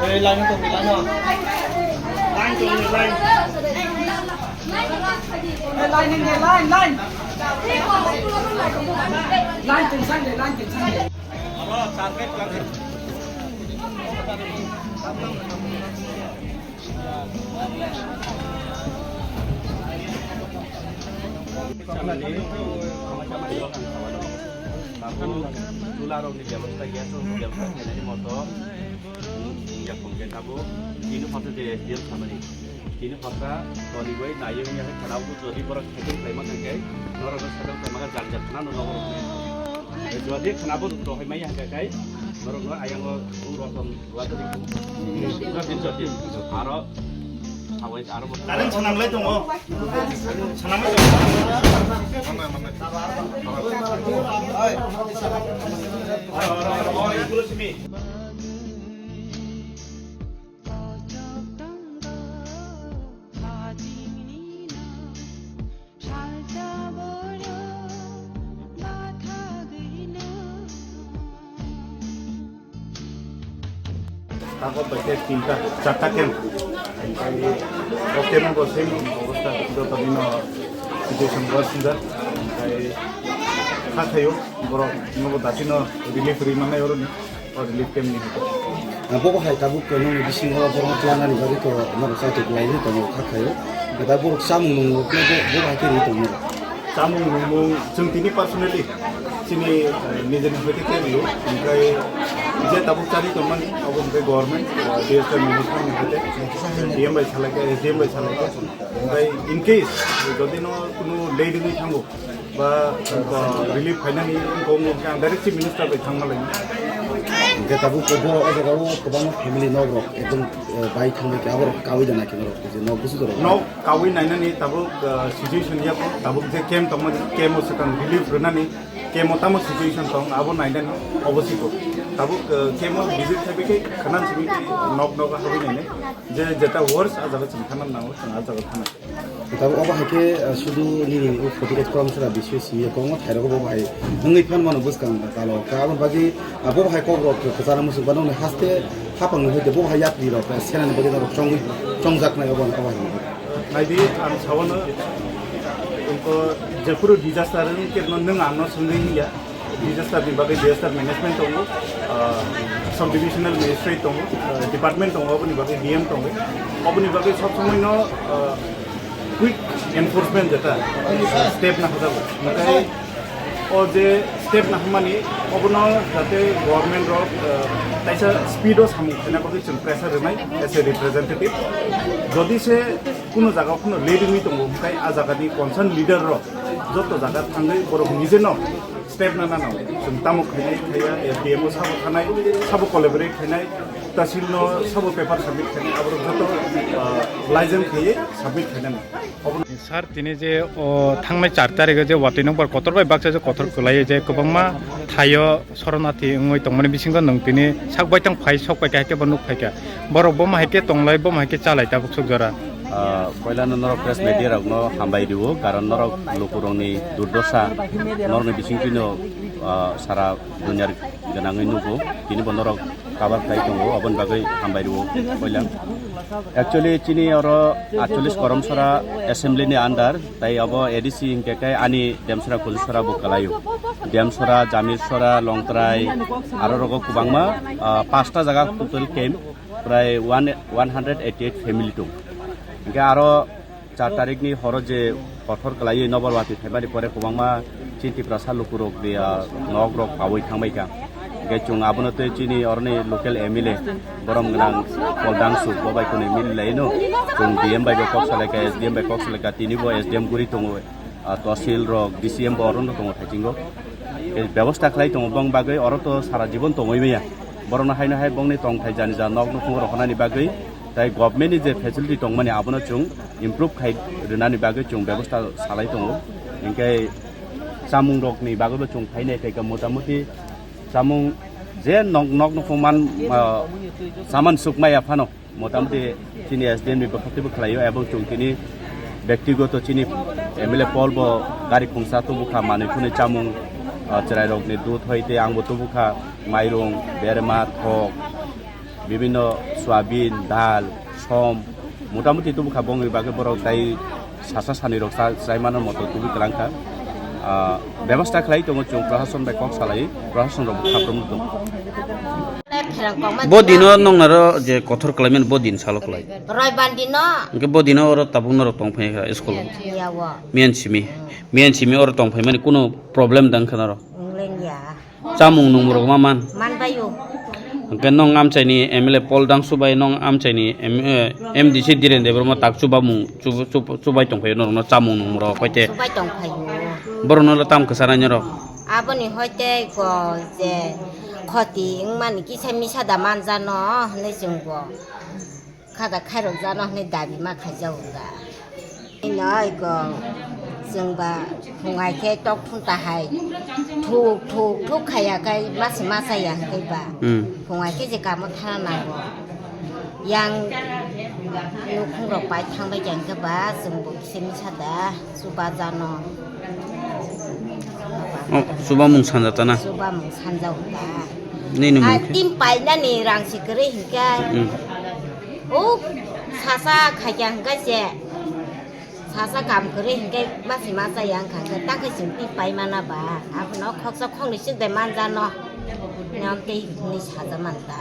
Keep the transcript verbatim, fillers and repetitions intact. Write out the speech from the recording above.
Ei, line o tong, line o. Line tong, line. Ei, line, line, line, line. Line tong sang de, line tong sang de. Tabuk chularokni bebosta ya, chwng bebosta khainani moto wngya khungkhe tabuk tini hota je S D M samani, tini hota tonibai naiwi wngya khe khana bo jodi borok settle khlaima khankhe norokno settle khlaima khe jar jar khana no nogo rok. Jodi khana bo rohoi maya hwnkhe kai norokno ayang o wng rokom. Aro sawai aro bo. Current swnamlai tongo. Swnamlai tongo. Takhuk bai khe tinta, charta camp. Omo camp o bo same obostha, joto dino situation worse wngkha. Kha khaio borok nobo dati no relief rwi mannai oroni. O relief camp ni. Ah, bo hai tabuk ke nung bisingo borok tlanani bagwi to norok sa to lai ni to kha khayo. Da borok samung nung bo bo hai ke ri to mo. Samung nung mung chwng tini personally chini, eh, nijeni hoite ke rio. Hingkai je tabuk chari to mani abo hingkai government, eh, D S T minister ni hoite D M bai salai ke, S D M bai salai ke. Hingkai in case jodi no kunu late ni thango, ba, ba relief finally kong kong ang direct chief minister bai thangma lai. Hingke tabuk bo o jaga o kwbangma family nok rok ekdom, eh, bai thangbai khe aborok kawi da naikhe norok je nok busu dorok. Nok kawi nainani tabuk, eh, situation ya tabuk je camp tongma camp o swkang relief rwnani camp o tamo situation tong abo nainani obo siko. Tabuk, eh, camp o visit khabai khe khanan simi nok nok habai nainai je jeta worst a jaga chwng thanan nango chwng a jaga thanai. Tabuk obo hai khe, ah, sudu nini o forty eight korom sera bisio simi ya kobangma thairok obo hai wngwi phan mano bwskang dalo. Ka aboni bagwi, ah, bo hai kok rok kwchana muchung ba nokni haste hapang ni hoite bo hai yapri rok, ah, senani bagwi norok chongwi chongjak nai obo obo hai. Naidi ang sawano, iko jephuru disaster ni kebno nwng ang no swngwi ya. Disaster ni bagwi disaster management tongo, ah, sub divisional magistrate tongo, ah, department tongo, oboni bagwi D M tongo, oboni bagwi sob somoi no, ah, quick enforcement jeta step na hajabo. Nakai o je step na hamani obono jate government rok, ah, taisa speed o samung khaina bagwi chwng pressure rwnai as a representative. Jodi se kuno jaga kuno late wngwi tongo, hwnkhe a jaga ni concern leader rok joto jaga thangwi borok nije no step na nano, chwng tamo khainai khaiya, S D M o sabo thanai, sabo collaborate khainai, tahsil no sabo paper submit khainai, aborok joto, ah, license khaiye submit khainai. Obono Sir, tini je o thangnai char tarikh o je watwi nokbar kotor bai baksa je kotor kwlai je kwbangma thaio soronarthi wngwi tongmani bisingo nwng tini sak baithang phai sok pai kha, hai khe bo nuk phai kha. Borok bo ma hai khe tonglai, bo ma hai khe chalai tabuk suk jora. Ah, poilano norok press media rokno hambai rwo, karon norok lukurokni durdosa norokni bisingtwino, ah, sara duniar gwnangwi nugo, tini bo norok cover khlai tongo, oboni bagwi hambai rwo poila. Actually, chini oro atchollish Koromsora assembly ni under, tai obo A D C hinkhe khe ani Demsora Kulusora bo kwlaio. Demsora, Jamirsora, Longtrai, aro rogo kwbangma, ah, pasta jaga total camp. Prai one, one hundred eighty eight family tong. Hingke aro char tarikh ni horo je kothor kwlaiwi nobar watwi phaimani pore kwbangma chini Tiprasa lukurok de, ah, nok rok pawi thangbai kha. Hingke chwng abono tei chini oroni local M L A borom gwnang Paul Dangsu bo bai kono mili laino. Chwng D M bai bo kok salai kha, S D M bai kok salai kha, tini bo S D M guri tongo. Ah, tosil rok, D C M bo orono tongo thaitingo. Tei bebosta khlai tongo bong bagwi, oro to sara jibon tongwi maya. Borokno haino hai bongni tongthai jani ja nok nukhungo rohornani bagwi, tei government ni je facility tongmani abono chwng improve khai rwnani bagwi chwng bebosta salai tongo. Hinkhe chamung rokni bagwibo chwng phainai phaikha motamuti chamung je nok, nok nukhung man, ah, saman sukmaya phano. Motamuti chini S D M ni bwkhaktwi bwkhlaio, ebong chwng tini bektigoto chini M L A Paul bo gari khungsa tubukha, manwi phunwi chamung, ah, chwrairokni dudh hoite angbo tubukha, mairung, berma, thok, bibinno soyabin, dal, som, motamuti tubukha bongni bagwi borok tai sasa sanirok sa-, chaimano moto tubui kwlangkha. Ah, bebasta khlai tongo chwng, prohason bai kok salai, prohason rok khaprom tongo. Bo dino nongnaro je kothor khlaimani bo din salo khlai. Roibar dino. Hwnkhe bo dino oro tabuk norok tongphai kha school. Yawo. Miyan simi. Miyan simi oro tongphaimani kuno problem dang kha norok. Wnglengliya. Chamung nungmung rok ma man. Manbaio. Hwnkhe nong amchaini M L A Paul Dangsu bai nong amchaini M-, eh, M D C Dhiren Debbarma tak chubamung chubu-, chubu-, chubai tongphaio norokno chamung nungmung rok hoite. Chubai tongphaio. Borokno tam kwchanaini rok. Aboni hoite ko je khoti wngmani kisa misa da manjano hinwi chwngbo. Kha da khairok jano hinwi dabi ma khaijago da. Ino iko chwng ba phungai khe tok thung ta hai thuk thuk thuk khaiya khai masa masa ya hwnkhe ba. Hmm. Phungai khe je kamo thana nango. Yang nukhung rok pai thang bai khe hwnkhe ba chwng bo kisa misa da. Chuba jano. Oh, chuba mung sanja ta na? Chuba mung sanja ta. Nini mung khe? Tim painani rang si kwrwi hinkhe. Hmm. Oh, sasa khaikya hinkhe se. Sasa kam kwrwi hinkhe masi masa yang kha hinkhe ta khe chwng tim pai mana ba. Abono khoksa khoknwi swk de manjano. Nyam tei hwnwi saja man ta.